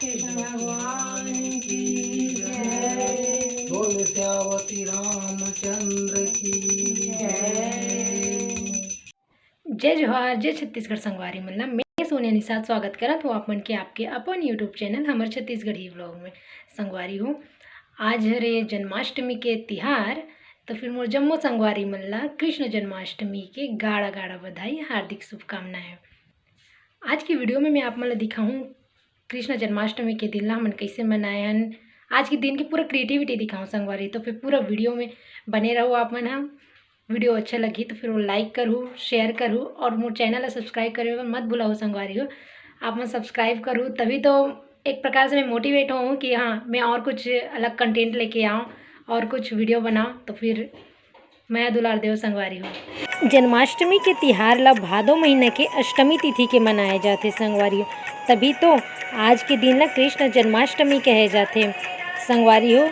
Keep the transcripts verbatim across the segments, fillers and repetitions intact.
कृष्ण भगवान की जय। बोल सियावती रामचंद्र की जय। जय जोहार, जय छत्तीसगढ़ संगवारी मन ला। मैं सोनिया निषाद स्वागत करत हूँ आप मन के आपके अपन YouTube चैनल हमर छत्तीसगढ़ी व्लॉग में। संगवारी हो, आज हरे जन्माष्टमी के तिहार, तो फिर मोर जम्मो संगवारी मन ला कृष्ण जन्माष्टमी के गाड़ा गाड़ा बधाई, हार्दिक शुभकामनाएं। आज की वीडियो में मैं आप मन ला दिखाहूँ कृष्ण जन्माष्टमी के दिन ला हमन कैसे मनाए हन। आज के दिन की पूरा क्रिएटिविटी दिखाऊँ संगवारी, तो फिर पूरा वीडियो में बने रहू आप मन ह। वीडियो अच्छा लगही तो फिर वो लाइक करहू, शेयर करहू और मोर चैनल ला सब्सक्राइब करे बर मत भुलाहू संगवारी हो। आप मन सब्सक्राइब करहू तभी तो एक प्रकार से मैं मोटिवेट होऊँ कि हाँ, मैं और कुछ अलग कंटेंट लेके आऊँ और कुछ वीडियो बनाऊँ। तो फिर मया दुलार देव संगवारी हो। जन्माष्टमी के तिहार ला भादो महीना के अष्टमी तिथि के मनाए जाथे संगवारी हो, तभी तो आज के दिन ला कृष्ण जन्माष्टमी कहे जाथे संगवारी हो।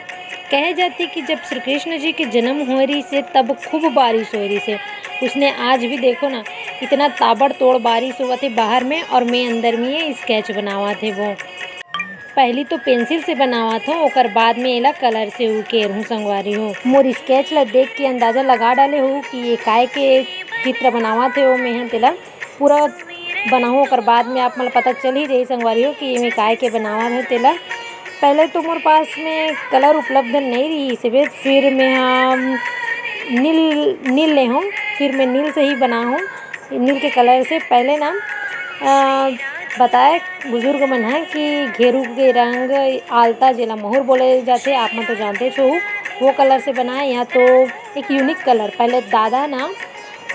कहे जाथे कि जब श्री कृष्ण जी के जन्म होए रहिस हे, तब खूब बारिश होए रहिस हे। उसने आज भी देखो ना, इतना ताबड़तोड़ बारिश होवत हे बाहर में और मैं अंदर में ये स्केच बनावत हे वो। पहली तो पेंसिल से बनावत हूँ, ओकर बाद में एला कलर से उकेर हूँ संगवारी हो। मोर स्केच ला देख के अंदाजा लगा डाले हो कि ये काय के चित्र बनावत हे, वो मैं ह तेला पूरा बनाहूँ, ओकर बाद में आप मन ला पता चल ही जाही संगवारी हो कि एमे काय के बनावत हे तेला। पहले तो मोर पास में कलर उपलब्ध नहीं रहिस हे, फिर मैं ह नील, नील ले हूँ, फिर मैं नील से ही बना हूँ। नील के कलर से पहले ना, अ, बताए बुजुर्ग मन ह कि घेरू के रंग, आलता जेला महुर बोले जाथे, आप मन तो जानते हो, वो कलर से बनाए या तो एक यूनिक कलर। पहले दादा ना,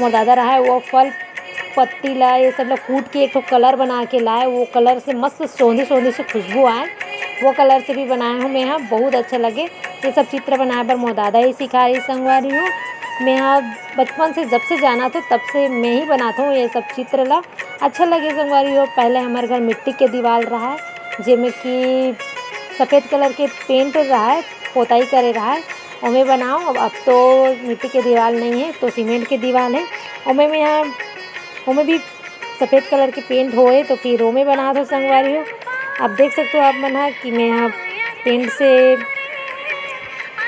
मोर दादा रहा है, वो फल पत्ती ला, ये सब ला कूट के एक ठो कलर बना के लाए। वो कलर से मस्त सोंधी सोंधी से खुशबू आए, वो कलर से भी बनाए हूँ मैं ह, बहुत अच्छा लगे। ये सब चित्र बनाए बर मोर दादा ही सिखाए रहिस संगवारी हो। मैं ह बचपन से, जब से जानत हूँ तब से मैं ही बनात हूँ ये सब चित्र ला। अच्छा लगे संगवारी हो। पहले हमर घर मिट्टी के दीवाल रहा है, जेमे कि सफेद कलर के पेंट रहा है, पोताई करे रहा है, ओमे बनाओ। अब, अब तो मिट्टी के दीवाल नहीं है, तो सीमेंट के दीवाल है। ओमे में यहाँ, ओमे भी सफेद कलर के पेंट होए, तो फिर ओमे बनात हो संगवारी हो। आप देख सकते हो आप मन ह कि मैं ह पेंट से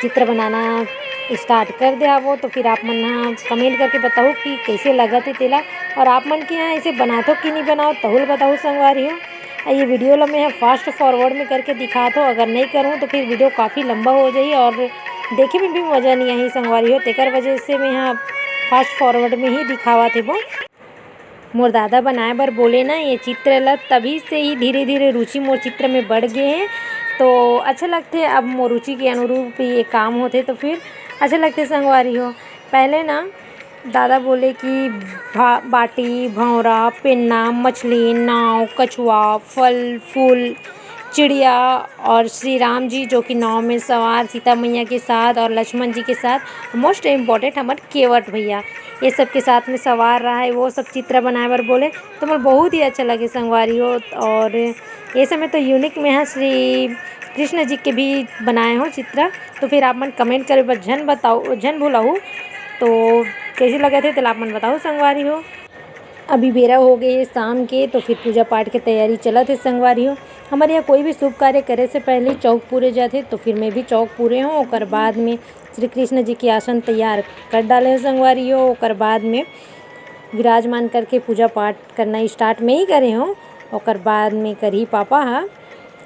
चित्र बनाना स्टार्ट कर दे हवो, तो फिर आप मन ह कमेंट करके बताओ कि कैसे लगत हे तेला, और आप मन के यहाँ ऐसे बनात हो कि नहीं बनाओ, तहुल बताओ संगवारी हो। आ ये वीडियो ला मैं ह फास्ट फॉरवर्ड में करके दिखात हो, अगर नहीं करूँ तो फिर वीडियो काफ़ी लंबा हो जाही और देखे में भी मज़ा नहीं आही संगवारी हो, तेकर वजह से मैं ह फास्ट फॉरवर्ड में ही दिखावत हे वो। मोर दादा बनाए बर बोले ना ये चित्र ला, तभी से ही धीरे धीरे रुचि मोर चित्र में बढ़ गए है। तो अच्छा लगथे, अब मोर रुचि के अनुरूप ये काम होथे, तो फिर अच्छा लगथे संगवारी हो। पहले ना दादा बोले कि भा-, बाटी, भौंरा, पेन्ना, मछली, नाव, कछुआ, फल, फूल, चिड़िया और श्री राम जी जो कि नाव में सवार सीता मैया के साथ और लक्ष्मण जी के साथ, मोस्ट इम्पॉर्टेंट हमर केवट भैया, ये सब के साथ में सवार रहा है, वो सब चित्र बनाए बर बोले, तो मोर बहुत ही अच्छा लगे संगवारी हो। और ये समय तो यूनिक में है, श्री कृष्ण जी के भी बनाए हो चित्र, तो फिर आप मन कमेंट करे बर झन बताओ, झन भुलाहू। तो कैसे लगत हे तेला आप मन बताओ संगवारी हो। अभी बेरा हो गए हे शाम के, तो फिर पूजा पाठ के तैयारी चलत हे संगवारी हो। हमारे यहाँ कोई भी शुभ कार्य करे से पहले चौक पूरे जाथे, तो फिर मैं भी चौक पूरे हूँ। ओकर बाद में श्री कृष्ण जी के आसन तैयार कर डाले हूँ संगवारी हो। ओकर बाद में विराजमान करके पूजा पाठ करना स्टार्ट में ही करे हूँ। ओकर बाद में करही पापा ह।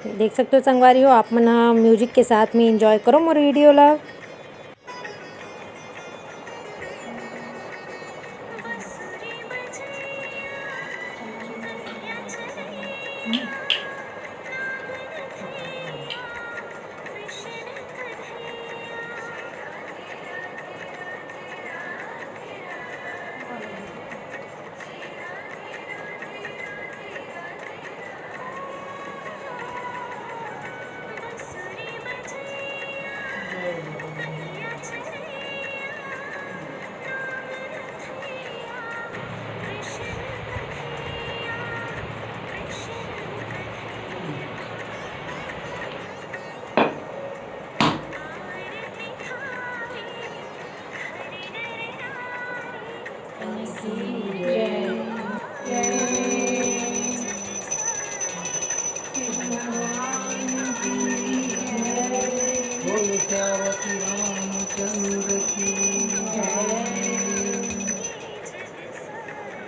देख सकते हो संगवारी हो, आप मन ह म्यूजिक के साथ में एंजॉय करो मोर वीडियो ला।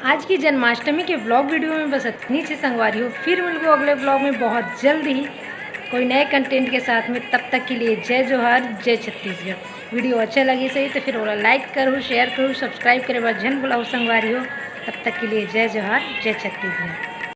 आज की जन्माष्टमी के व्लॉग वीडियो में बस इतनी सी संगवारी हो। फिर मिलबो अगले व्लॉग में बहुत जल्द ही कोई नए कंटेंट के साथ में। तब तक के लिए जय जोहार, जय छत्तीसगढ़। वीडियो अच्छा लगी सही तो फिर ओला लाइक करो, शेयर करो, सब्सक्राइब करे बर झन भुलाओ संगवारी हो। तब तक के लिए जय जोहार, जय छत्तीसगढ़।